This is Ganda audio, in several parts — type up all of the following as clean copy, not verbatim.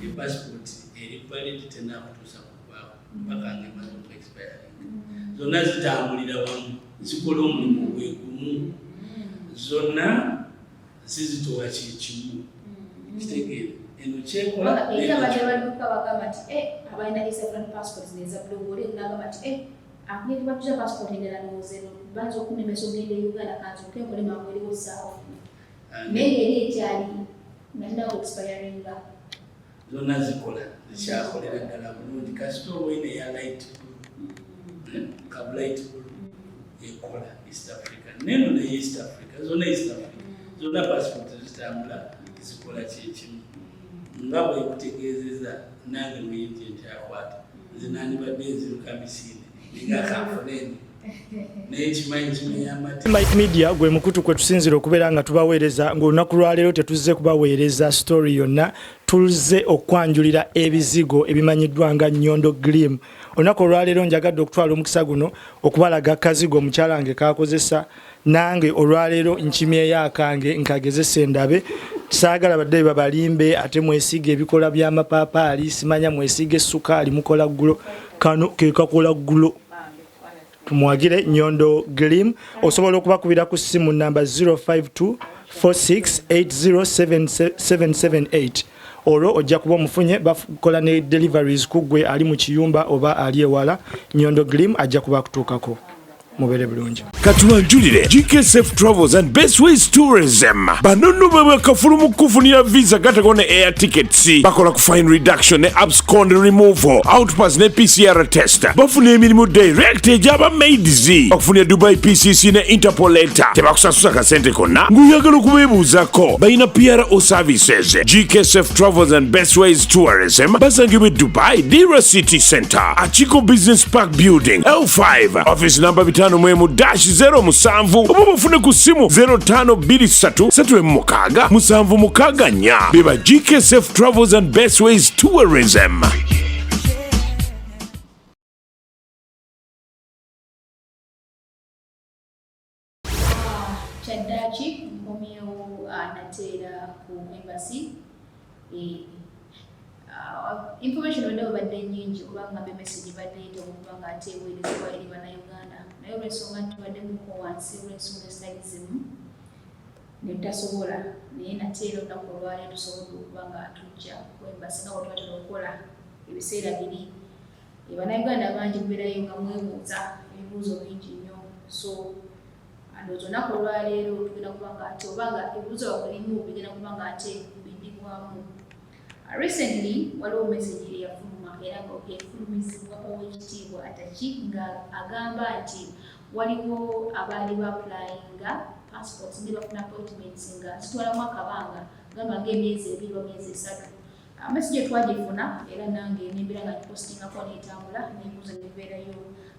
Epassport eri valid, tenakutuusa kugwako mpaka nga emaze oku expiring. Zonna zitambulira wamu, zikola omulimu gwe gumu, zonna zizitowa kyekimu. Kitegeera eno kyekola. Eri abadde badduka bagamba nti eh, abalina East African passports neza blue, oli nagamba nti eh, akunye batuza passport endala, ndowooza eno bayinza okunemesa okugenda e Uganda, kanzooke nkole mangu eriwo ssaawa, naye ng'eri ekyali nga tinawo expiringa. Zonna zikola, zikyakolera ddala bulungi kasita oba oyina eya light blue, ka light blue ekola East Africa, neno naye East Africa, zonna East Africa, zonna passport zitambula zikola kyekimu. Nga bwekutegeezeza nange muyingi nkyakwata, nze nandibadde nziruka misinde ninga kanfuneni, naye kimanyi kimenya amate. Mike Media gwe mukutu kwe tusinzira okubeera nga tubaweereza. Ng'olunaku lwaleero tetuzze kubaweereza story yonna, tuzze okwanjulira ebizigo ebimanyiddwa nga Nyondo Glim. Olunaku olwaleero njagadde okutwala omukisa guno okubalaga kazigo omukyala wange kakozesa. Nange olwaleero nkimyeyo akange nkagezese ndabe. Saagala badde babalimbe ate mwesiga ebikola by'amapaapaali, simanya mwesiga essukaali mukola glow. Kano ke kakola glow. Tumwagire Nyondo Glim. Osobola okubakubira ku ssimu namba 052 4680778, olwo ojja kuba omufunye. Bakola ne deliveries ku gwe ali mu kiyumba oba ali ewala. Nyondo Glim ajja kuba akutuukako. Mubeere bulungi. Katubanjulire GKSF Travels and Best Ways Tourism. Bano nno bwe bakafulu mu kufunira visa gatako ne air tickets. Bakola ku fine reduction ne abscond removal, outpass ne PCR test. Bafuna emirimu direct egy'aba maids, bakufunira Dubai PCC ne Interpol letter. Tebakusasuza kasente konna. Ng'oyagala okubeebuuzako, balina PRO services. GKSF Travels and Best Ways Tourism basangibwa e Dubai, Dira City Center, Achiko Business Park Building L5, office number 51-07, oba bafune ku ssimu 0523 36 764. Beba GKSF Travels and Best Ways Tourism. Kyaddaaki nkomyewo nate era ku embassy. Information obadde obadde nnyingi kubanga mbe message ebadde yeetaaga okuba nga ate eweerezebwa eri Bannayuganda, naye olw'ensonga nti tubaddemuko wansi olw'ensonga ezitali zimu ne tutasobola, naye nate era olunaku olwaleero tusobodde okuba nga tujja ku embassy nga bwe twatera okukola ebiseera biri. Bannayuganda bangi mubeerayo nga mwebuuza ebibuuzo bingi nnyo, so ndowooza olunaku olwaleero tugenda kuba nga ate oba nga ebibuuzo bamulimu bigenda kuba nga ate biddibwamu. Recently waliwo message eyafuluma era nga efulumizibwa Owekitiibwa Ataki nga agamba nti waliwo abaali baapplyinga passports ne bafuna appointments nga zitwalamu akabanga, gamba ng'emyezi 2 oba myezi 3. Message twagifuna era nange nembeera nga ngipostingako netambula nebuuza nebeerayo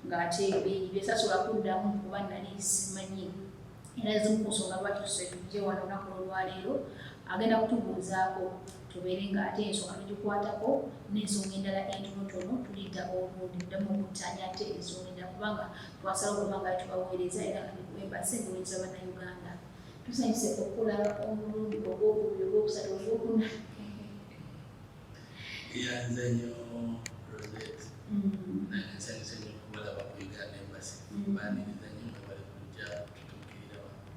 ng'ate bingi byesasobola kuddamu kuba nali simanyi. Era zimu ku nsonga lwaki tujje wano olunaku olwaleero, agenda kutubuuzaako tubeere nga ate ensonga tugikwatako n'ensonga endala entonotono tulidda olundi ddamu okuttaanya ate ensonga endala, kubanga twasala okuba nga tubaweereza era nga ku embassy ngaweereza Bannayuganda. Tusanyuse okulaba omulundi ogwokubiri, ogwokusatu, ogwokuna. Yanze nnyo Rosette. Nange nsanyuse nnyo okubalaba ku Uganda Embassy. Baaniriza nnyo, mwebale kujja tutuukirira wano.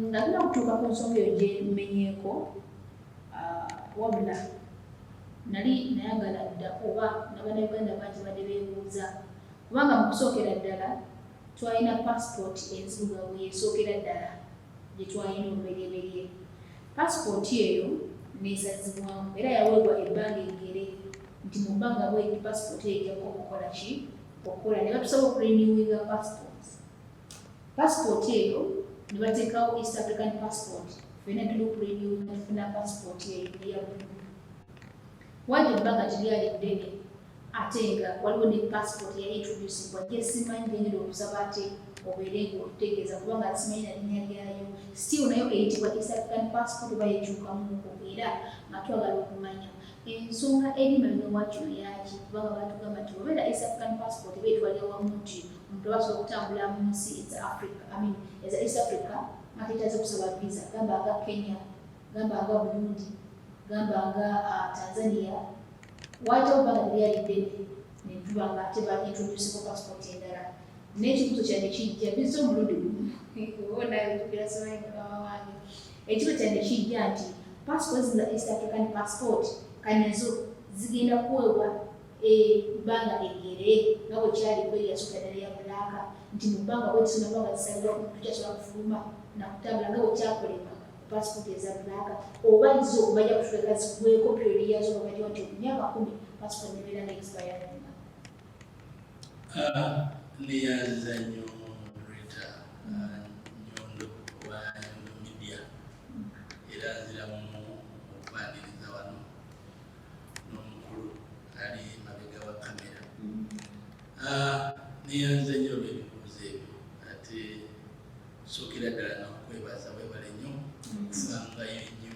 Nga tuna kutuuka ku nsonga eyo gyemenyeeko, wabula nali nayagala dda oba n'Abannayuganda bangi badde beebuuza, kubanga mu kusookera ddala twalina passport enzirugavu yesookera ddala gye twalina olubereberye. Passport eyo neesazibwamu era yaweebwa ebbanga eggere nti mu bbanga bweri passport eyo ejjako okukola ki, okukola, ne batusaba okurenewinga passport. Passport eyo ne bateekawo East African passport, ffenna tuli okurenewinga tufuna passport eyo eya blue. Wadde ebbanga teryali ddene, ate nga waliwo ne passport eyali introducibwa gyesimanyi, gyengenda okusaba ate obeere nga otutegeeza, kubanga simanyi na linnya lyayo. Still nayo eyitibwa East African passport oba yekyukamuko? Era nga twagala okumanya ensonga eri mabega wa kino yaki, kubanga batugamba nti obeera East African passport eba etwalira wamu nti omuntu aba asobola okutambula mu nsi eza Africa, I mean eza East Africa, nga tetaze kusaba visa, gamba nga Kenya, gamba nga Burundi. Gamba nga Tanzania, waayitawo ebbanga teryali ddene ne tuba nga ate ba introducinga passport endala. N'ekibuuzo kyange kijja bizze omulundi gumu, oba naojjukira simanyi mukama wange. Ekibuuzo kyange kijja nti passport zino za East African passport kati nazo zigenda kuweebwa ebbanga eggere nga bwe kyali ku eri yasooka ddala eya black, nti mu bbanga bwe tisinaba nga zisalibwa tukyasobola kufuluma nakutambula nga bwe kyakolebwa ku passport eza black, oba zo bajja kutuleka ziggweko period yazo nga bagiwa nti myaka 10 passport nebeera nga expiringa? Ah, neyanziza nnyo Rita Nyondo wa Nyondo Media, era nziramu okwaniriza wano n'omukulu ali mabega wa kamera. Neyanziza nnyo olw'ebibuuzo ebyo, ate sookera ddala n'okwebaza. Webale nnyo okufangayo ennyo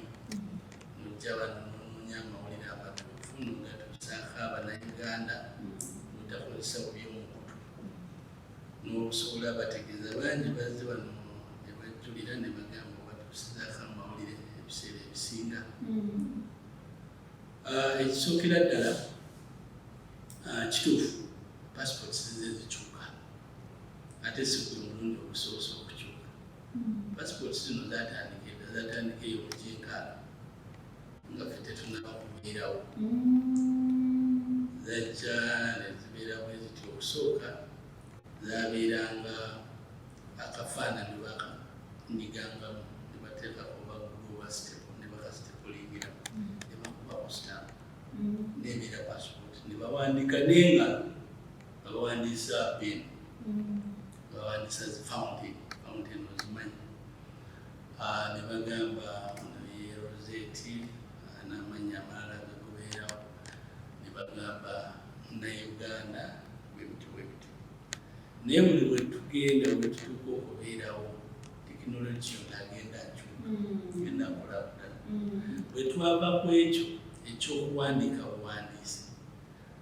nojja wano n'onoonya amawulire amatuufu nogatuusaako Abannayuganda, mutakozesa bubi omukutu n'obusobola bategeeza. Bangi bazze wano ne bajjulira ne bagamba obatuusizaako amawulire ebiseera ebisinga. Ekisookera ddala, kituufu, passport zize zikyuka, ate si gwe mulundi ogusoose okukyuka. Passport zino zatandika edda, zatandika eyo mu gyenkaaga nga ffe tetunaba kubeerawo. Zajja ne zibeera bwe ziti. Okusooka zabeeranga akafaananyi bakanyigangamu ne bateekako baggulu oba staple ne bakasitapulingira ne bakubako stamp nebeera passport, ne bawandiika n'engalo nga bawandiisa pen, bawandiisa zi fountain. Fountain ozimanyi? Ne bagamba ono ye Rosette n'amannya amalala gagobeerawo, ne bagamba Munnauganda bwe bityo bwe bityo. Naye buli bwe tugenda bwe tutuuka okubeerawo, tekinologi yonna agenda akyuka, genda akulaakulana. Bwe twava ku ekyo ekyokuwandiika buwandiisi,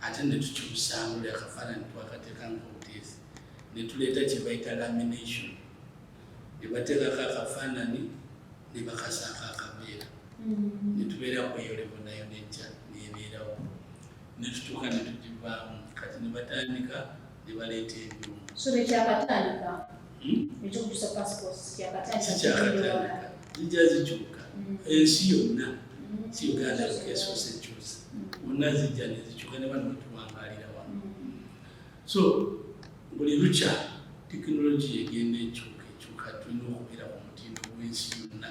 ate ne tukyusaamu, luli akafaananyi twakateekanga obuteesi, ne tuleeta kye bayita lamination, ne bateekako akafaananyi ne bakasaako akaveera, ne tubeera ku eyo level. Nayo nejja nebeerawo ne tutuuka ne tugivaamu. Kati ne batandika ne baleeta ebyuma. So tekyakatandika? Hmm? Ekyokukyusa passport kyakatandika? Sikyakatandika, zijja zikyuka ensi yonna, si Uganda yokka esoose ekyusa. Wonna zijja ne zikyuka, ne bano wetuwangaalira wano. So buli lukya tekinologiya egenda ekyuka ekyuka, tulina okubeera ku mutindo gw'ensi yonna.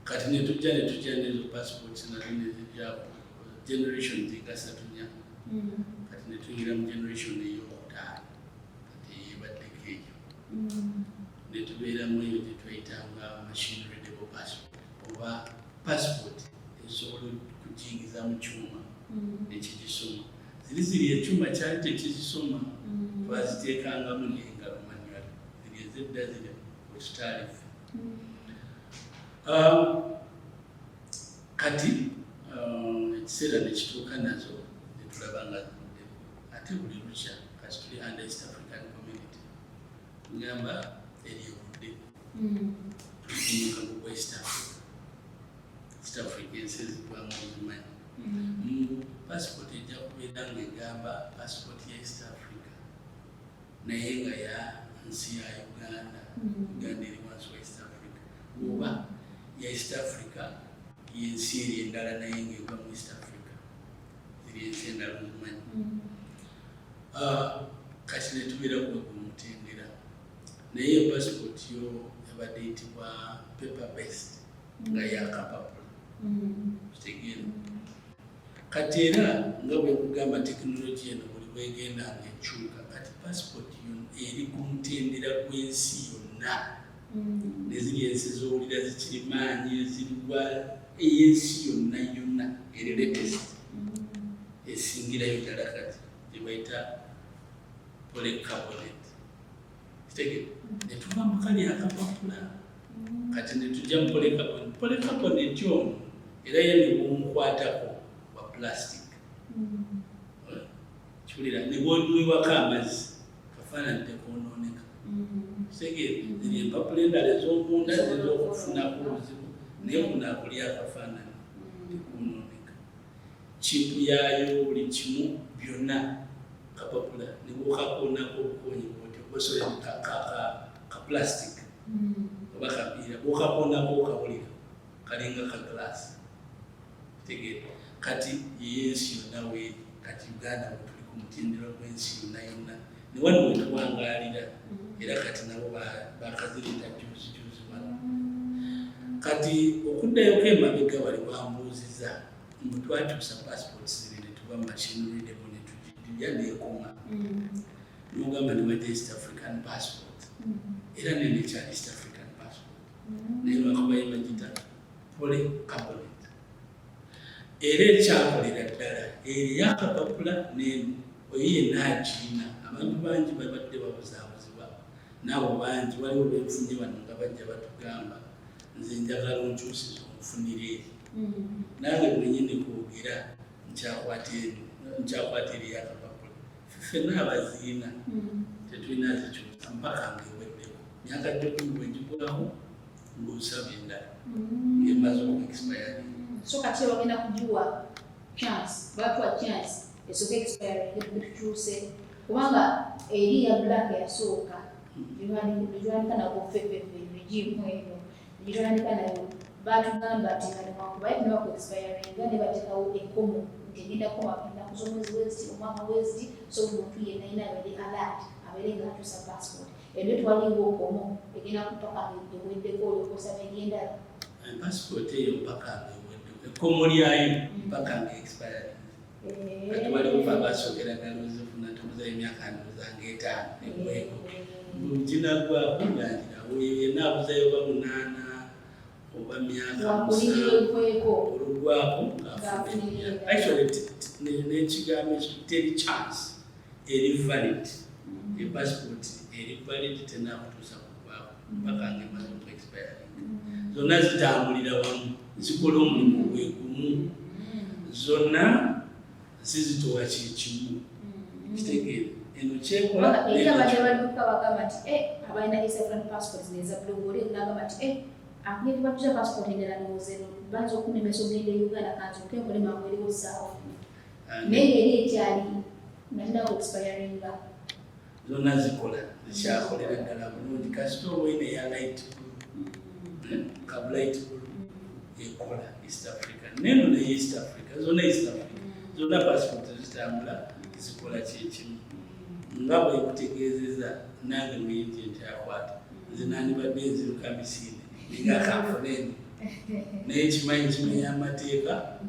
Kati netujja netujja nezo passports nazo nezijja generation zinga ssatu nnya. Kati netuyingira mu generation eyokutaano, kati eyebaddeko eyo, netubeeramu eyo gyetwayitanga machine readable passport, oba passport esobola okugiyingiza mu kyuma nekigisoma. Ziri ziri ekyuma kyali tekizisoma, twaziteekangamu nengalo manual, ziri ezedda ziri wetutaalife. Kati ekiseera nekituuka nazo netulaba nga zivuddeko. Ate buli lukya kati tuli under East African Community, ngamba eri evudde, tuli ku mukago gwa East Africa. East Africa ensi ezigwamu ozimanyi. Mu passport ejja kubeera ng'egamba passport ya East Africa, naye nga ya nsi ya Uganda. Uganda eri wansi wa East Africa, oba ya East Africa yensi eri endala naye ng'egwa mu East Africa, ziri ensi endala ozimanyi. Kati netubeera kuwegwa omutendera, naye passport yo ebadde eyitibwa paper based, nga yakapapula, kitegeera? Kati era nga bwe kugamba, tekinologiya eno buli bwegenda nga ekyuka. Kati passport eri ku mutendera gw'ensi yonna, neziri ensi z'owulira zikirimaanyi ezirigwa, ey'ensi yonna yonna eri latest esingirayo ddala kati gye bayita polycarbonate, kitegeera? Netuva mu kali akapapula, kati netujja mu polycarbonate. Polycarbonate ono era ye nebwomukwatako wa plastic, kiwulira, nebwonywiwako amazzi kafaananyi tekonooneka, kitegeera? Ziri empapula endala ez'omunda ziyinza okufunako obuzibu, naye kuno akuli akafaananyi. Tekwonooneka. Chip yaayo, buli kimu byonna kapapula, nebwokakoonako obukoonyi bwotyo, sorry, ka plastic oba kapiira, bwokakoonako okawulira kalinga ka glass. Kitegeera? Kati yensi yonna weeri. Kati Uganda wetuli ku mutendera gw'ensi yonna yonna, ne wano wetuwangaalira. Era kati nabo bakazireeta juzi juzi wano. Kati okuddayoko emabega, wali wambuuziza mbu twakyusa passport ziri ne tuba machine readable ne tugidibya neekoma, nogamba ne wajja East African passport. Era nene ekyali East African passport, naye lwakuba ye bagita polycarbonate, era ekyakolera ddala eriyo akapapula neeno. Oyo yenna agiina, abantu bangi babadde babuzaabuzibwa naabo bangi. Waliwo benfunye wano nga bajja batugamba, "Nze njagala onkyusiza onfunire eri." Nange mwenyini kwogera nkyakwata eno, nkyakwata eri akapapula. Ffenna abaziina tetulina zikyusa mpaka ngaeweddeko myaka gyokumi. Bwegigwaho ng'osaba endala ng'emaze oku expiring. So kati bagenda kugiwa chance, batuwa chance esooka expiring tukyuse, kubanga eri ya black yasooka gye nako ffeffeffe regime eno gye nayo, batugamba nti nga newankubadde tenaba ku expiringa ne bateekawo ekkomo nti egenda kukoma ennaku z'omwezi weziti, omwaka weziti. So buli muntu yenna yina abeere alert, abeere nga atuusa passport eno. Twaliwo kkomo egenda kupaka eweddeko, olyoka osaba eryendala. Passport eyo mpaka nga eweddeko ekkomo lyayo, mpaka nga expiring. Kati waliwo fe abasookera ddala ozifuna, tubuzayo emyaka ndowooza nga 5 egweko ginagwako ngangira oyo yenna abuzayo oba 8 oba myaka 7 olugwako ng'afuna. Actually, n'ekigambo ekyo teri chance, eri valid. Epassport eri valid, tenakutuusa kugwako mpaka nga emaze oku expiring. Zonna zitambulira wamu, zikola omulimu gwe gumu, zonna zizitowa kyekimu. Kitegeera eno kyekola. Eri abadde baduka bagamba nti, "Eh, abalina East African passports neza blue," oli nagamba nti, "Eh, akugenda batuza passport endala, ndowooza eno bayinza okunemesa ogenda e Uganda, kanzooke nkole mangu eriwo ssaawa." Naye eri ekyali nga tenaba expiringa. Zonna zikola, zikyakolera ddala bulungi. Kasita oba eya light blue, ka light blue, ekola East Africa neno naye East Africa, zonna East Africa, zonna passport zitambula zikola kyekimu. Nga bwekutegeezeza, nange muyingi nkyakwata. Nze nandibadde nziruka misinde ninga kanfune eno, naye kimanyi kimenya amateeka.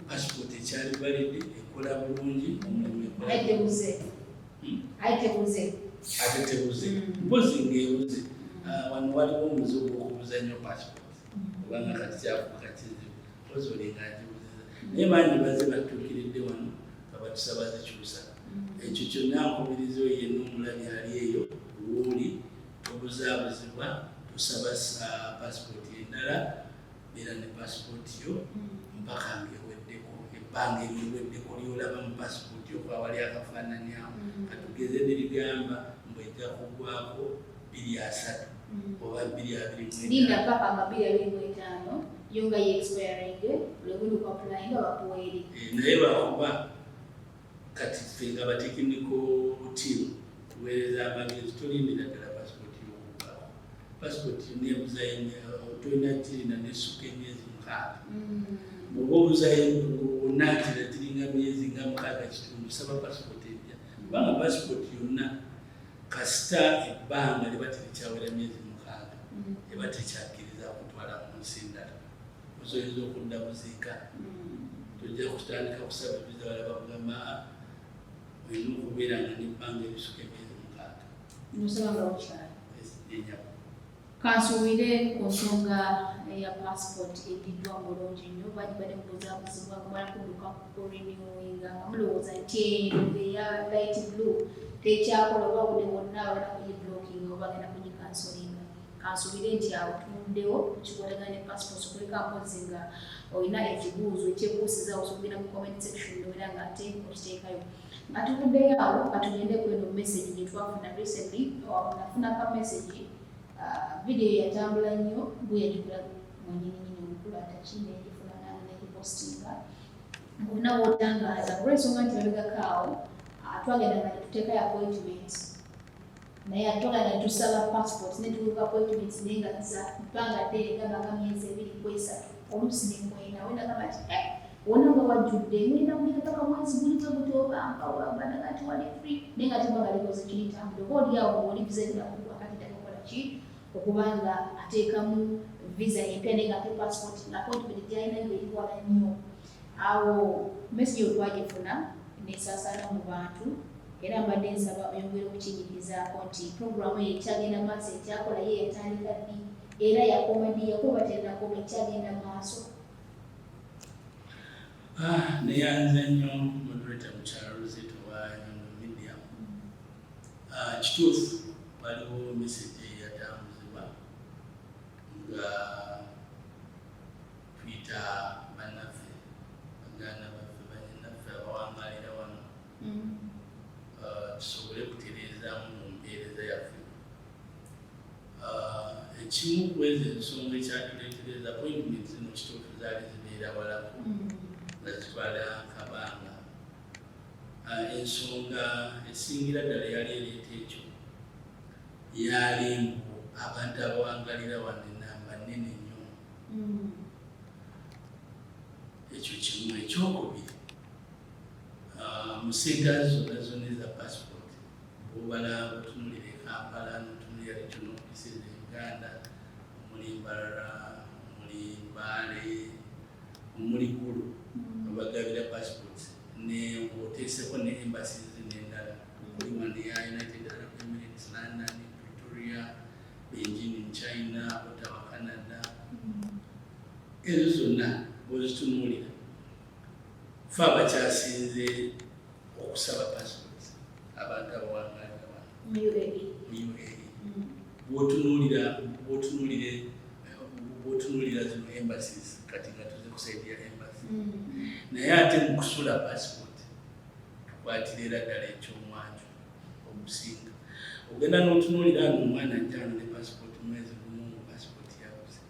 Passport ekyali valid, ekola bulungi omulimu, ekola. Aye tebuze. Aye tebuze. Ate tebuze, mpozi ngaebuze. Ah, wano waliwo omuze ogwokubuza nnyo passport, kubanga kati kyafuuka kizibu, mpozi olinga agibuziza. Naye bangi baze batuukiridde wano nga batusaba zikyusa. Ekyo kyonna nkubiriza oyo yenna omulabi ali eyo wooli, tobuzaabuzibwa, tosaba passport endala. Beera ne passport yo mpaka ngaeweddeko ebbanga eriweddeko lyolaba mu passport yo kwawali akafaananyi awo. Katugeze nerigamba mbw ejja kuggwako 2030 oba 2025. Linda paka nga 2025 yo nga ye expiring, olwogundi ku applyinga bakuweere. Eh, naye lwakuba kati ffe nga ba technical team tuweereza amagezi, tolindira ddala passport yokuggwako. Passport nebuzayo, tolina kirina nesuka emyezi 6. Bw'oba obuzayo onaatira kiringa myezi nga 6 kitundu, saba passport empya, kubanga passport yonna kasita ebbanga liba terikyawera myezi 6, eba tekyakkiriza kutwala mu nsi ndala. Osoyinza okudda buziika, tojja kutandika kusaba viza, bala bakugamba, "Ah, olina okubeera nga nebbanga erisuka emyezi 6." Nosaba nga bukyali. Enyabo. Kansuubire ku nsonga ya passport eddiddwa bulungi nnyo. Bangi badde mubuzaabuzibwa kumala kudduka ku renewinga nga mulowooza nti eno eya light blue tekyakola, oba budde bwonna bagenda kugiblockinga oba bagenda kugicancelinga. Kansuubire nti awo tunuddewo kikwatagana ne passport. Okuleka mpozi nga olina ekibuuzo ekyekuusiza, osobola okugenda mu comment section nobeera nga ate okiteekayo. Nga tuvuddeyo awo, katugende ku eno message gye twafuna recently. Nafuna ka message, video yatambula nnyo, bwe yagikola mwenyininyini omukulu ataki negifuna nange. okupostinga ng'olina w'otangaaza olw'ensonga nti mabegako awo twagenda nga tetuteekayo appointment naye ate twagenda ne tusaba passport ne tubuuka appointment naye nga za bbanga ddene gamba nga myezi ebiri ku esatu oluusi ne mwena we nagamba nti eh wona nga wajjudde ngenda kugenda paka mwezi guli bwe gutyo oba mpa oba naga nti wali free naye nga tebanga likoze kiritambula oba oli awo ng'oli visa egenda kuggwa kati ddaka kukola ki okuba nga ateekamu visa empya naye nga ate passport nga appointment gyalina ng'eri wala nnyo. Awo message eyo twagifuna nesaasaana mu bantu era mbadde nsaba oyongere okukinyirizaako nti pulogulaamu eyo ekyagenda maaso ekyakola ye yatandika ddi era yakoma ddi yakuba tennakoma ekyagenda maaso. Ah, neyanze nnyo moderator mukyala Rosette owa Nyondo Media. Ah, kituufu waliwo message eyatambuzibwa nga tuyita bannaffe baganda baffe banyinaffe abawangalira wano tusobole kutereezaamu mu mpeereza yaffe. Ekimu ku ezo ensonga ekyatuleetereza appointment zino kituufu zaali zibeera walako nga zitwala akabanga. Ensonga esingira ddala eyali ereeta ekyo yali mbu abantu abawangalira wano enamba nnene nnyo. Ekyo kimu. Ekyokubiri, mu centers zonna zonna eza passport bw'obala otunuulira e Kampala n'otunuulira regional offices e Uganda omuli Mbarara, omuli Mbale, omuli Gulu webagabira passports ne ng'oteeseko ne embassies n'endala okuli wano eya United Arab Emirates, London, Pretoria, Beijing in China, Ottawa, Canada. Ezo zonna bw'ozitunuulira ffe abakyasinze okusaba passports abantu abawangalira wano mu UAE. Mu UAE. Bw'otunuulira bw'otunuulira bw'otunuulira zino embassies kati nga tuze ku side ya embassy naye ate mu kusula passport tukwatira era ddala ekyomwanjo ogusinga. Ogenda n'otunuulira nga omwana ajja wano ne passport mwezi gumu nga passport yabuze.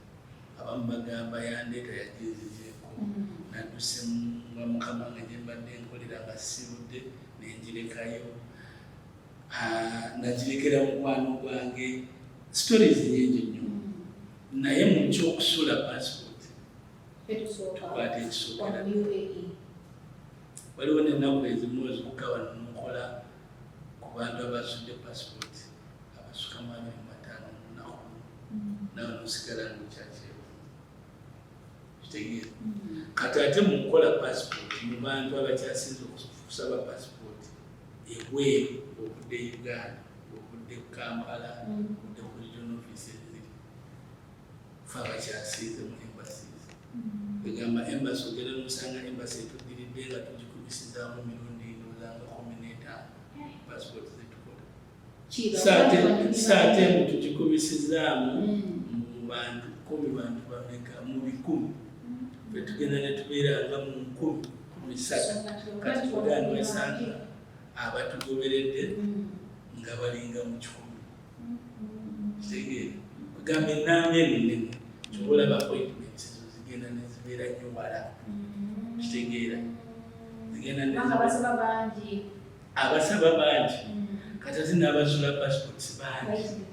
Abamu bagamba yandeeta yaginzigyeko nadduse nga mukama nga gye mbadde nkolera nga sirudde ne ngirekayo. Ah, nagirekera mukwano gwange. Stories nyingi nnyo naye mu ky'okusula passport tukwata ekisookera. Waliwo n'ennaku ezimu ozikuka wano n'okola ku bantu abasudde passport abasuka mu 25 mu lunaku lumu nawe n'osigala ng'okyakyewa kitegeera. Kati ate mu kukola passport mu bantu abakyasinze okusaba passport ebweru ovudde Uganda, ovudde Kampala, ovudde ku regional offices ziri fe abakyasinze mu embassies. Egamba embassy ogenda n'osanga embassy etuddiridde nga tugikubisizaamu emirundi ndowooza nga 15 passport zetukola. Saate mbu tugikubisizaamu mu bantu 10 bantu bameka mu bikumi ffe tugenda ne tubeera nga mu 1300. Kati tugenda wesanga abatugoberedde nga balinga mu 100 kitegeera. Kugamba enamba eno nnene kyoba olaba appointments ezo zigenda ne zibeera nnyo wala kitegeera zigenda ne Kubanga basaba bangi. Abasaba bangi kati ate n'abasula passports bangi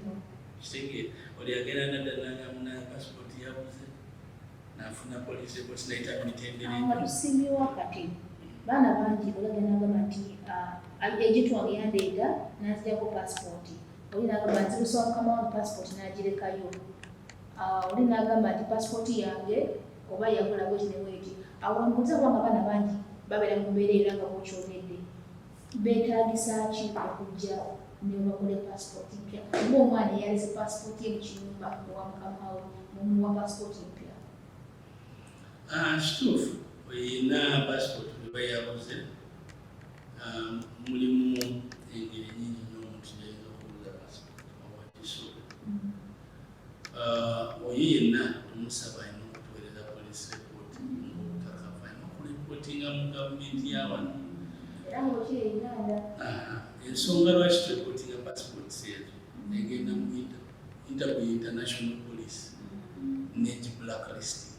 kitegeera. Oli agenda nadda nagamba na passport yabuze nafuna police report nayita mitendera Awo nga egimu. Tusimbyewo kati baana bangi olagenda nagamba nti agent wange yandeeta nanzijako passport, oli nagamba nziruswa mukama wange passport nagirekayo. Ah, oli nagamba nti passport yange oba yakola bweti ne bweti. Awo mbuuza kubanga abaana bangi babeera mu mbeera era nga bwokyogedde beetaagisa ki okujja ne bakole passport mpya ng'omwana eyalese passport ye mu kiyumba owa mukama we mumuwa passport mpya? Ah, kituufu oyina passport bweba yabuze mulimu engeri nyingi nnyo omuntu gyayinza okubuza passport oba gisuula. Oyo yenna tumusaba alina okutuweereza police report ng'obukakafu alina okureportinga mu gavumenti ya wano. Era ng'okiri e Uganda. Aha, ensonga lwaki tureportinga passports ezo egenda mu Interpol international police negi blacklisting.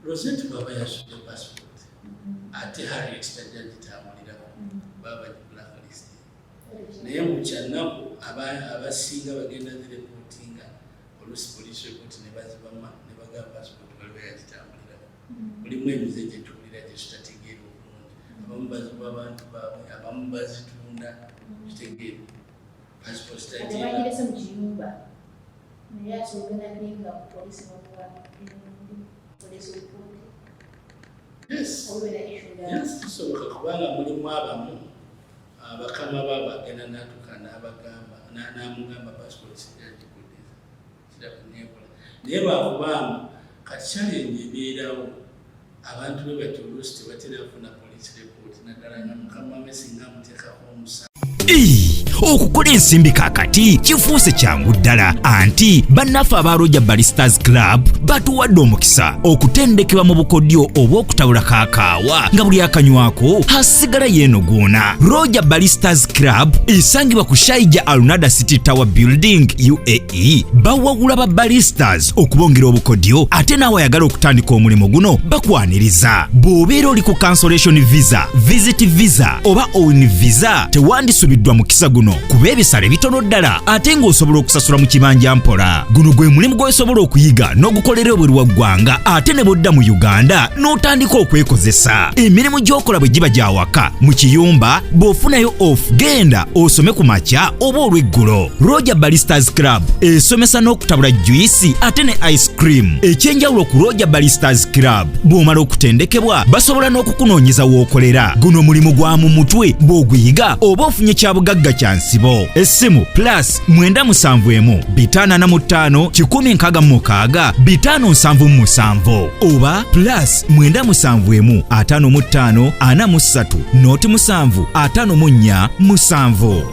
Rosette bwaba yasudde passport, ate Harriet tajja gitambulirako, baba blacklist. Naye mu kyanaku abasinga bagenda zireportinga, oluusi police report ne bazibama ne bagamba passport waliwo yagitambulirako. Mulimu emize gyetuwulira gye tutategeera obulungi. Abamu baziwa abantu baabwe, abamu bazitunda. Kitegeera, passport Ate tateera. Bagirese mu kiyumba, naye asobola nga ku poliisi bamuwa police report obeera issue endala. Yes, kisoboka, kubanga mulimu abamu abakama baabo agenda n'atuuka n'abagamba, n'amugamba passport sijagikuddeza, kiraba nekola. Naye lwakubanga kati challenge ebeerawo, abantu be bati oluusi tebatera kufuna police report, naddala nga mukama we singa amuteekako omusango. Ii, okukola ensimbi kaakati kifuuse kyangu ddala, anti bannaffe aba Roger Baristas Club batuwadde omukisa okutendekebwa mu bukodyo obw'okutabula kakaawa nga buli akanywako asigala yeenogoona. Roger Baristas Club esangibwa ku Sharjah Al Nahda City Tower Building, UAE. Bawagula ba baristas okubongera obukodyo, ate naawe ayagala okutandika omulimu guno bakwaniriza. Bw'obeera oli ku cancellation visa, visit visa oba own visa, tewandisubiddwa mukisa guno, kuba ebisale bitono ddala ate ng'osobola okusasula mu kibanja mpola. Guno gwe mulimu gw'osobola okuyiga n'ogukolera ebweru wa ggwanga, ate ne bw'odda mu Uganda n'otandika okwekozesa. Emirimu gy'okola bwe giba gya waka mu kiyumba, bw'ofunayo off, genda osome ku makya oba olw'eggulo. Roger Baristas Club esomesa n'okutabula juice ate ne ice cream. Ekyenjawulo ku Roger Baristas Club, bw'omala okutendekebwa basobola n'okukunoonyeza w'okolera. Guno mulimu gwa mu mutwe, bw'oguyiga oba ofunye kya bugagga kya nsibo. Essimu plus 971 545 166 577 oba plus 971 55 43 07 54 7.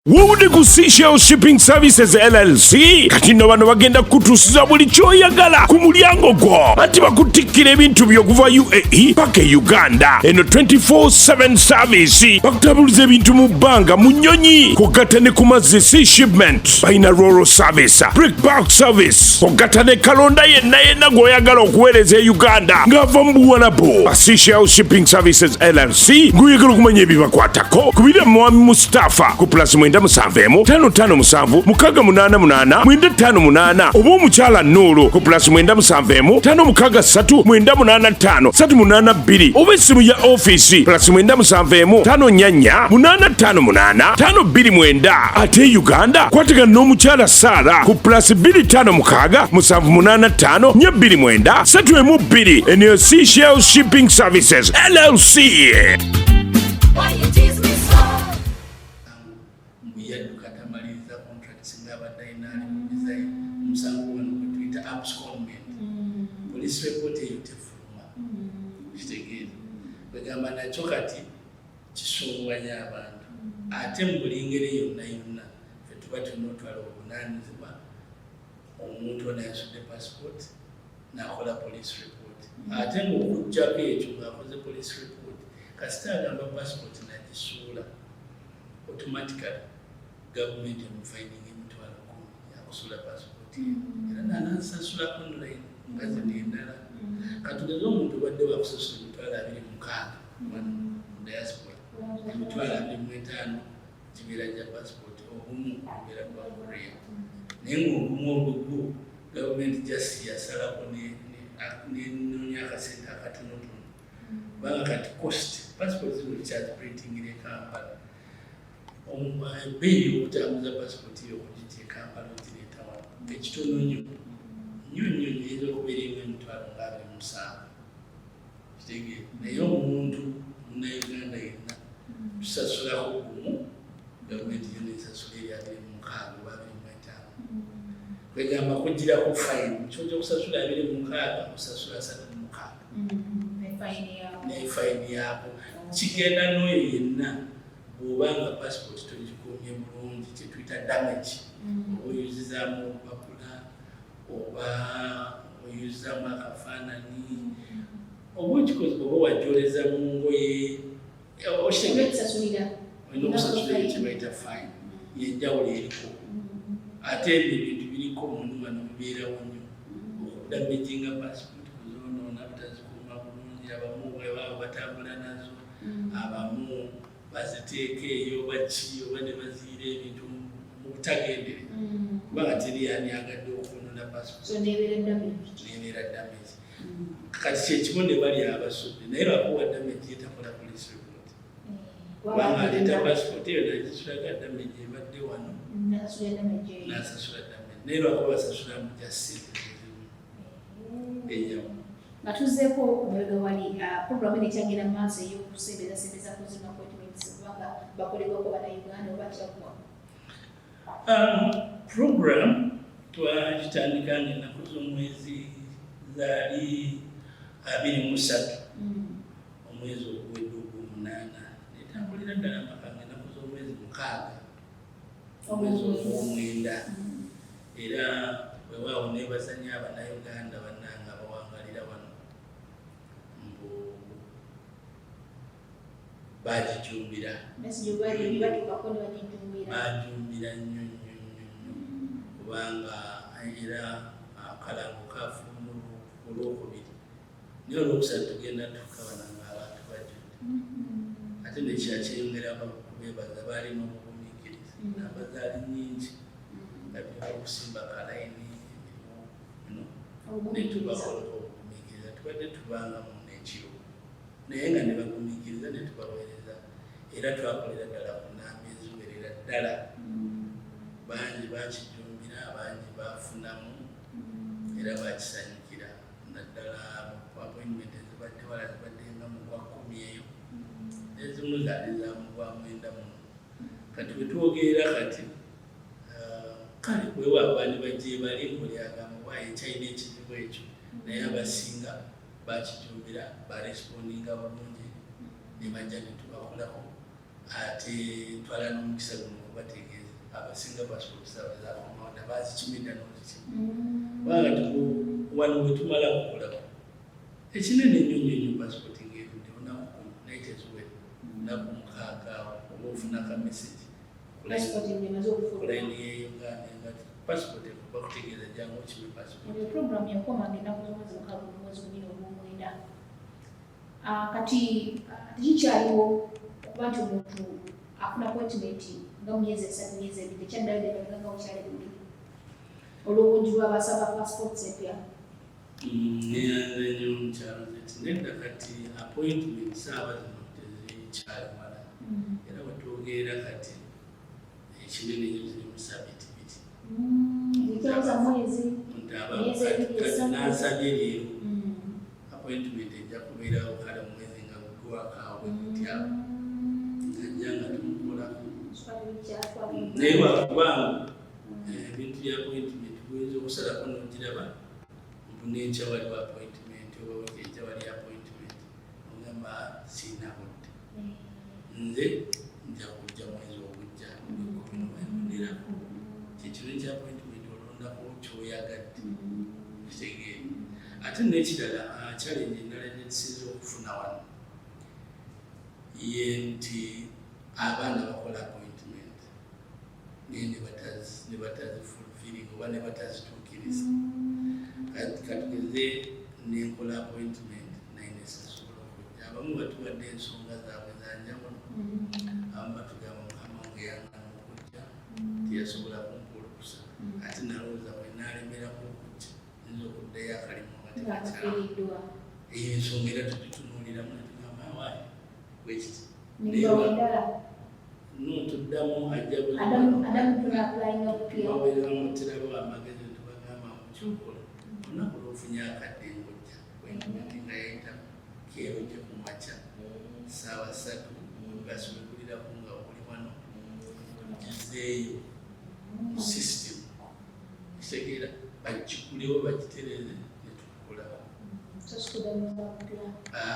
Wowudde ku Seashell Shipping Services LLC. Kati nno bano bagenda kukutuusiza buli ky'oyagala ku mulyango gwo, anti bakutikkira ebintu byo okuva UAE paka e Uganda. Eno 24/7 service, bakutabuliza ebintu mu bbanga, mu nnyonyi, kugatta ne ku mazzi. Sea shipment balina ro-ro service, break bulk service, kugatta ne kalonda yenna yenna gw'oyagala okuweereza e Uganda ng'ava mu Buwalabu. Seashell Shipping Services LLC, ng'oyagala okumanya ebibakwatako, kubira Mwami Mustafa ku plus 971 557 688 958, oba omukyala Nuulu ku plus 971 563 985 382, oba essimu ya ofiisi plus 971 54 858 529. Ate e Uganda kwatagana n'omukyala Saara ku plus 256 785 429 312. Eno Seashell Shipping Services LLC. Why you tease me so? Mbu yadduka tamaliriza contract, singa abadde alina ali mu design. Omusango wano gwe tuyita abscondment, police report eyo tefuluma. Kitegeeza, kwegamba nakyo kati kisunganya abantu. Ate mu buli ngeri yonna yonna, fe tuba tulina otwala obuvunaanyizibwa omuntu ono yasudde passport n'akola police report. Ate ng'okuggyako ekyo, ng'akoze police report, kasita agamba passport nagisuula, automatically gavumenti emufininga 100,000 yakusula passport, era nanasasula online nga zino endala. Katugeze omuntu obadde wakusasula 26,000 wano mu diaspora, 25,000 kibeera gya passport, obumu bubeera bwa courier. Naye ngaobumu ogwo gwo gavumenti just yasalako nenoonya akasente akatonotono, kubanga kati cost passport zino kyaziprintingira e Kampala, ebbeeyi y'okutambuza passport yo okugijja e Kampala ogireeta wano ekitono nnyo nnyo nnyo nnyo, eyinza okubeera emu 27,000. Kitegeera, naye omuntu Munnayuganda yenna tusasulako gumu, gavumenti yo nesasula eri 26 oba 25. Kwegamba kugirako fine, mu kifo ky'okusasula 26 osasula 36. Nefayini yaako kigenda n'oyo yenna. Bw'oba nga passport togikuumye bulungi, kyetuyita damage, oba oyuzizaamu olupapula, oba oyuzizaamu akafaananyi, oba okikoze, oba wajoleza mu ngoye, olina okusasula ekyo kyebayita fine. Yenjawulo eriko. Ate ebyo ebintu biriko munu wano, bibeerawo nnyo, okudamaginga passport, kuzoonoona, butazikuuma bulungi. Abamu bwebaba batambula nazo, abamu baziteeka eyo baki oba ne baziira ebintu mu butagendere, kubanga teri yani agadde okwonoona passport. So nebeera damage. Nebeera damage. Kati kyekimu ne bali abasudde, naye lwakuwa damage yetakola police report, kubanga aleeta passport eyo nagisulaga damage ebadde wano. Nasasula damage eyo. Nasasula damage, naye lwakuba basasula mu ja sente ezimu enyamu. Nga tuzzeeko omabega wali, program eno ekyagenda mu maaso ey'okusembezasembeza ku zino appointments, kubanga bakolebwako Bannayuganda, oba kyaggwa? Program twagitandika nga ennaku z'omwezi zaali 23, omwezi oguwedde ogw'omunaana, netambulira ddala mpaka nga ennaku z'omwezi 6, omwezi ogw'omwenda. Era weewaawo neebaza nnyo Abannayuganda bannange abawangalira wano, mbu bagijumbira. Message batuukako ne bagijumbira. Bajumbira nnyo nnyo nnyo nnyo, kubanga era akalango kafuluma olwokubiri, naye olwokusatu tugenda tukabana nga abantu bajjudde. Ate nekira kyeyongerako kubeebaza, baalina obugumiikiriza, namba zaali nnyingi nga tulina okusimba kalayini netubakolako obugumiikiriza. Tubadde tubanga mu nekiro, naye nga ne bagumiikiriza ne tubaweereza, era twakolera ddala ku namba eziwerera ddala. Bangi bakijumbira, bangi bafunamu era bakisanyukira, naddala appointment ezibadde wala, zibadde nga mu gwa 10 eyo, ezimu zaali za mu gwa 9 muno. Kati wetwogerera kati, kale weewaawo bandi bajje bali ngoli agamba waayo ekyalina ekizibu ekyo, naye abasinga bakijumbira, barespondinga bulungi ne bajja ne tubakolako. Ate twala n'omukisa guno okubategeeza, abasinga passport zaabwe zakomawo dda, bazikimidda n'ozikima, kubanga wano bwe tumala kukolako ekinene nnyo nnyo nnyo, passport ng'erudde olunaku 10, naye teziwera lunaku 6 awo oba ofuna ka message Passport ng'emaze okufuluma. Kulayini y'e Uganda nga passport bakutegeeza jangu okime passport. Eyo program yakoma nga ennaku z'omwezi 6, omwezi gunyini ogw'omwenda. Kati tekikyaliwo okuba nti omuntu afuna appointment nga mu myezi 3, myezi 2, tekyaddayo ddala nga bukyali luli, olw'obungi bw'abasaba passports empya? Neyanze nnyo mukyalo zeti. Nedda, kati appointment saawa zino tezikyali wala, era wetwogerera kati ekinene nnyo ziri mu sabiti 2. Zikyawoza mwezi. Muntu aba Myezi 2, kati 3. Nansabye leero, appointment ejja kubeerawo kale omwezi nga gugwako awo bwe gutya, ngajja nga tumukolako. Naye lwakubanga ebintu bya appointment buyinza okusalako nogiraba mbu nenkya waliwo appointment oba wiiki ejja wali appointment, ogamba siina budde, nze nja kujja mwezi ogujja ogwekumi nobanonderako. Kyekiro ekya appointment olondako kyoyagadde, kitegeere. Ate n'ekirala, challenge endala gyetusinza okufuna wano ye nti abaana bakola appointment naye ne batazifulfilling oba ne batazituukiriza. Kati katugeze nenkola appointment naye nesasobola okujja, abamu batuwadde ensonga zaabwe zanjawulo. Abamu batugamba mukama wange yangana okujja, teyasobola kumpa olukusa, ate nalowooza bwe nalemerako okujja nyinza okuddayo akalimu nga tekakyawa. Ng'akafiiriddwa. Eyo ensonga era tugitunuuliramu netugamba awaayi bwekiti. Nembawa endala. No tuddamu ajja. Adamu tunaapplyinga bupya. Baweeramu terabo amagezi, netubagamba mukyokola olunaku lwofunye akadde ng'ojja appointment nga yayita keero, ojja ku makya saawa 3, basiweguliraku nga oli wano, tugizeeyo mu system, kitegeera, bagikulewo bagitereze netukukolako. So sikuddamu bupya.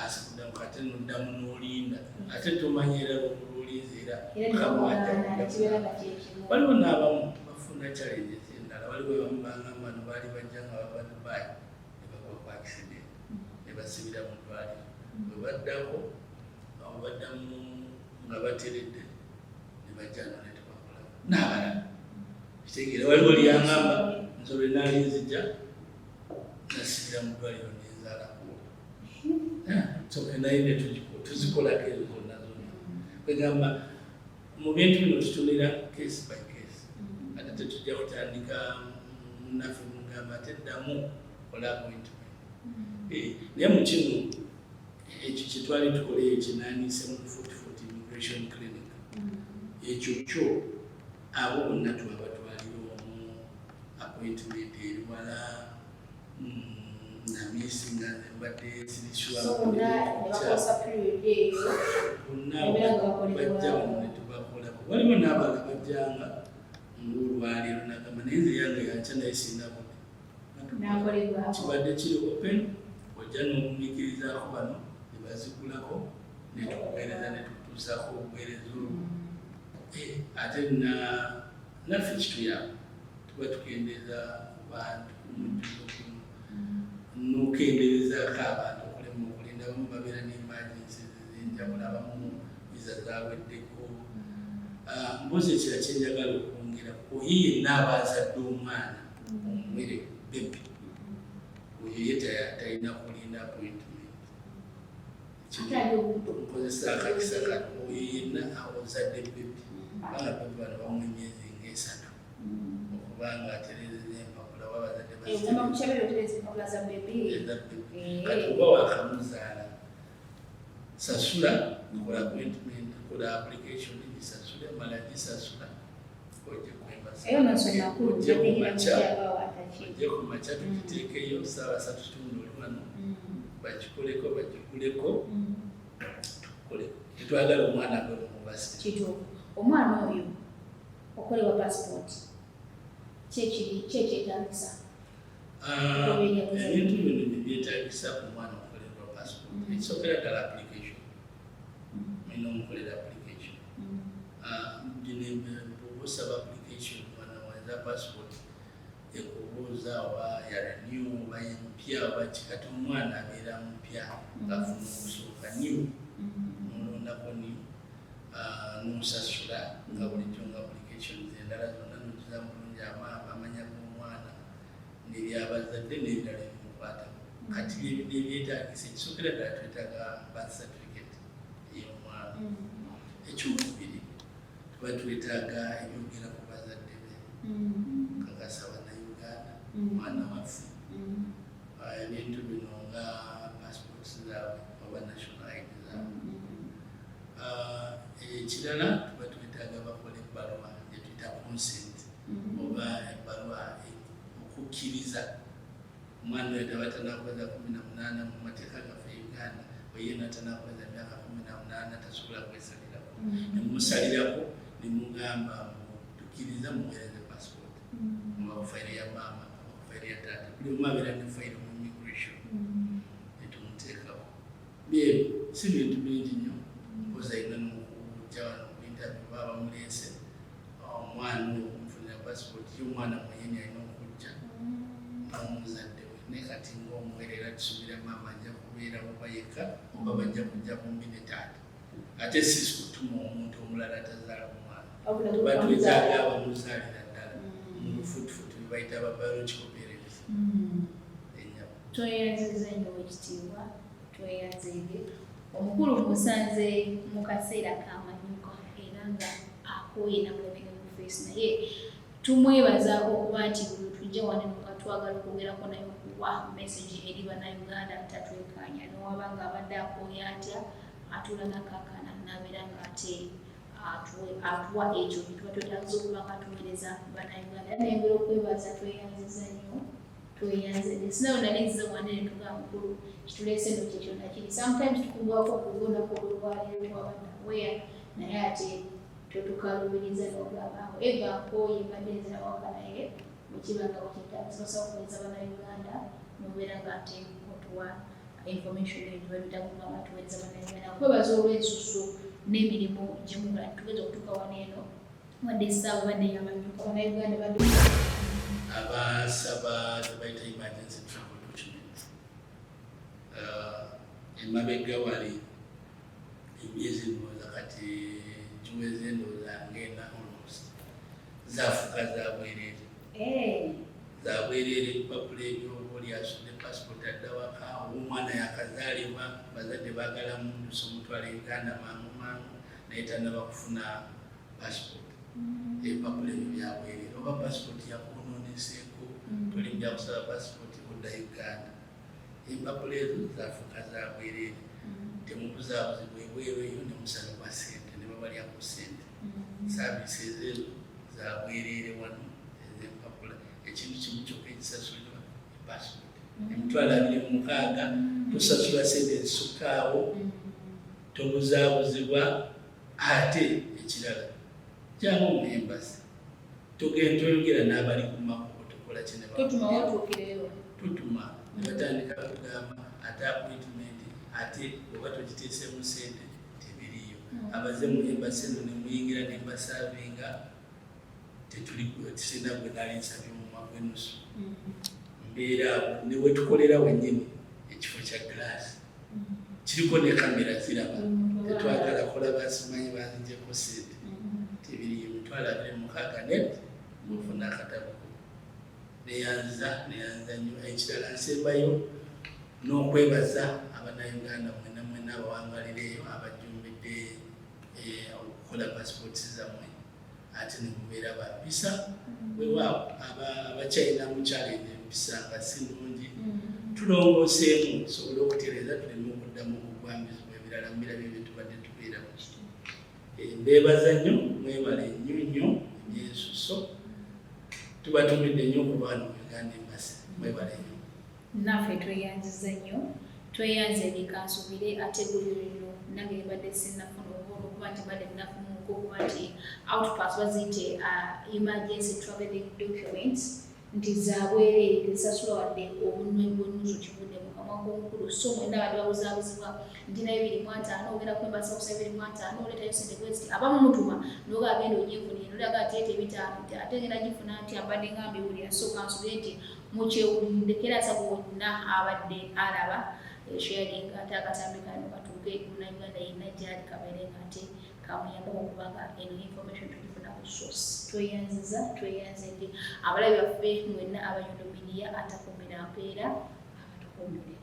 Sikuddamu, ate noddamu n'olinda, ate tomanya era lwolinze era Era Mukama wajja nebakugaana kuddamu. Kibeera nga kyekimu. Waliwo n'abamu bafuna challenges endala. Waliwo abamu bagamba no baali bajja nga bava Dubai ne bagwa ku accident ne basibira mu ddwaliro, bwe baddako awo baddamu nga bateredde ne bajja no ne tubakolako n'abalala. Kitegeera, waliwo lyangamba nze lwe naali nzija nasibira mu ddwaliro nenzaalako. Soke naye ne tuzikolako ezo zonna zonna. Kwegamba mu bintu bino tutunira case by case, ate tetujja kutandika munaffe mugamba ate ddamu kola appointment. Naye mu kino ekyo kyetwali tukola, eyo kyenandiise mu Futi Immigration Clinic, ekyo kyo abo bonna twabatwalira omu appointment eri wala namisi nga nze mbadde sirisure. So bonna ne bakozesa period eyo. Bonna Nebeera nga bakolebwa. Bajja wano ne tubakolako. Waliwo n'abalala bajjanga ng'olwaleero nagamba naye nze yange yankya naye sirina budde. N'akolebwako. Kibadde kiri open, ojja n'ogumiikirizaako bano ne bazigulako ne tukuweereza ne tukutuusaako obuweereza olwo. Ate naffe kituyamba tuba tukendeeza ku bantu ku mujjuzo guno n'okenderezaako abantu okulema okulinda. Abamu babeera ne emergencies ez'enjawulo, abamu visa zaweddeko. Ah, mbuzi ekira kyenjagala okwongera, oyo yenna aba azadde omwana omuwere, baby, oyo ye talina kulinda appointment. Ate ali olubuto? Nkozesa akakisa kano, oyo yenna ozadde baby, kubanga baby bano bamuwa emyezi ng'esatu okubanga atereezeza empapula oba abazadde. Ogamba ku kyabere otereza empapula za baby. Eza baby. Kati oba wakamuzaala, sasula, kola appointment, kola application, gisasule, mala gisasula ojje kwembasa. Eyo nsonga nkulu. Ojje ku Bategeera makya. mukyaba wataki. Ojje ku makya tugiteekeyo saawa 3:15 oli wano, bagikoleko, bagiguleko, tukoleko. Tetwagala omwana gwe mubasi. Kituufu. Omwana oyo okolebwa passport, kyekiri kyekyetagisa? Ah, ebintu bino nebyetagisa ku mwana okukolerwa passport, ekisookera ddala application, mulina omukolera application. Ah, bino bw'oba osaba application mwana weza passport, ekubuuza oba ya renew oba empya oba kikati. Omwana abeera mupya ng'afuna okusooka, new, nolondako new, ah, n'osasula nga bulijjo nga applications endala zonna, nogiza bulungi amanya g'omwana n'ebyabazadde n'ebirala ebimukwatako. Kati byebino ebyetagisa. Ekisookera ddala twetaaga birth certificate ey'omwana. Ekyokubiri, tuba twetaaga ebyogera ku bazadde be, kakasa Bannayuganda, omwana waffe. Ah, ebintu bino nga passports zaabwe oba national ID zaabwe. Ah, ekirala tuba twetaaga bakola ebbaluwa gyetuyita consent oba ebbaluwa okukkiriza omwana oyo taba tanakweza 18. Mu mateeka gaffe e Uganda, oyena tanakweza myaka 18 tasobola kwesalirako. Nemusalirako nemugamba mbu tukkiriza muweereze passport oba ku fayiro ya maama oba ku fayiro ya taata. Buli omu abeera ne fayiro mu immigration netumuteekako. Byebyo, si bintu bingi nnyo. Mpozi alina n'okujja wano ku interview baba bamuleese omwana oyo okumufunira passport ye. Omwana mwenyini alina okujja n'omuzadde we, naye kati ng'omuwere era tusuubira maama ajja kubeera oba yekka oba bajja kujja bombi ne taata. Ate si kutuma omuntu omulala atazaala omwana, tuba twetaaga abamuzaalira ddala mu bufutufutu bebayita aba biological parents ennyabo. Tweyanziza nnyo ekitiibwa, tweyanzeege. Omukulu musanze mu kaseera kamanyuka era nga akooye namulabye mu face, naye tumwebaza okuba nti buli tujja wano nga twagala okwogerako naye okuwa message eri Bannayuganda tatwekanya. Nowaba nga abadde akooye atya, atuula nakakana nabeera nga ate atuwa ekyo tuba twetagisa okuba nga tuweereza Bannayuganda. Era nayongera okwebaza, tweyanziza nnyo, tweyanze. Sinayo nali nzize wanene tugamba mukulu kituleese no kyekyo nakiri. Sometimes tukugwako okulunaku olwaleero twabadde aware, naye ate totukalubiriza n'ogamba awo eva nkooye mbadde nzira waka, naye bwekiba nga bwekyetagisa osobola okuweereza Bannayuganda nobeera nga ate otuwa information eyo gye babita nga tuweereza Bannayuganda. Kwebaza olw'ensusu n'emirimu gye mukola tugeza okutuuka wano eno, wadde essaawa badde yabanyuka Bannayuganda badde. Abasaba tebayita emergency travel documents. Emabega wali emyezi ndowooza kati giweze ndowooza ngenda almost. Zafuuka za bwereere. Eh. Za bwereere ebipapula ebyo. Oba oli asudde passport adda waka, oba omwana yakazaalibwa, bazadde baagala muddusa omutwala e Uganda mangu mangu, naye tannaba kufuna passport. Ebipapula ebyo bya bwereere. Oba passport yakwononeseeko, toli byakusaba passport odda Uganda, empapula ezo zafuuka za bwereere. Temubuzaabuzibwa ebweru eyo nemusalibwa sente ne babalyako sente. Service ezo za bwereere wano ez'empapula. Ekintu kimu kyokka ekisasulirwa, passport, 260,000. Tosasula sente ezisukkaawo, tobuzaabuzibwa. Ate ekirala, jangu mu embassy, togenda toyogera n'abali ku makubo, tukola ki ne Totuma. bakubira. Watuukireyo. Tutuma ne batandika kugamba ate appointment, ate oba togiteesemu sente tebiriyo. Abaze mu embassy eno ne muyingira ne mbaservinga, tetuli sina gwe nali nsabye omumwa gw'ennusu. Mbeera awo ne wetukolera wennyini, ekifo kya glass kiriko ne kamera ziraba. Tetwagala kulaba simanyi banzigyeko sente, tebiriyo. 260,000 net ng'ofuna akatabo. Neyanza, neyanza nnyo. Ekirala nsembayo n'okwebaza Abannayuganda mwena mwena abawangalira eyo, abajjumbidde okukola passport zammwe, ate ne mubeera bampisa. Weewaawo abakyalinamu challenge, empisa nga si nnungi, tulongooseemu tusobole okutereeza, tuleme okuddamu okugwambizibwa ebirala mubirabyo bye tubadde tubeeramu. Mbeebaza nnyo, mwebale nnyo nnyo ebyensuso. Tubatumidde nnyo okuba wano mu Uganda Embassy. Mwebale nnyo. Naffe tweyanziza nnyo, tweyanze ebikansubire. Ate guli lino nange mbadde sinnafuna oba olwokuba nti mbadde nafumuko okuba nti outpass baziyite emergency traveling documents, nti zabwereere, tezisasula wadde obunwe bw'ennusu kivudde mu kamwa k'omukulu. So mwenna abadde babuzaabuzibwa nti naye 250 ogenda ku embassy okusaba 250, oleetayo sente bweziti, abamu mutuma noga agenda ogifunire, nolaga ati ete 500 nti ate ngenda gifuna nti abadde nga mbiwulira. So kansubire nti mukyewuliddeko, era nsaba wonna abadde alaba sharing, ate akatambi kano katuuke Munnayuganda yenna gyali, kabeere nga ate kamuyambako, okubanga eno information tugifuna ku source. Tweyanziza, tweyanzedde abalabi baffe mwenna aba Yondo Media, atakuumira mpeera abatukuumire.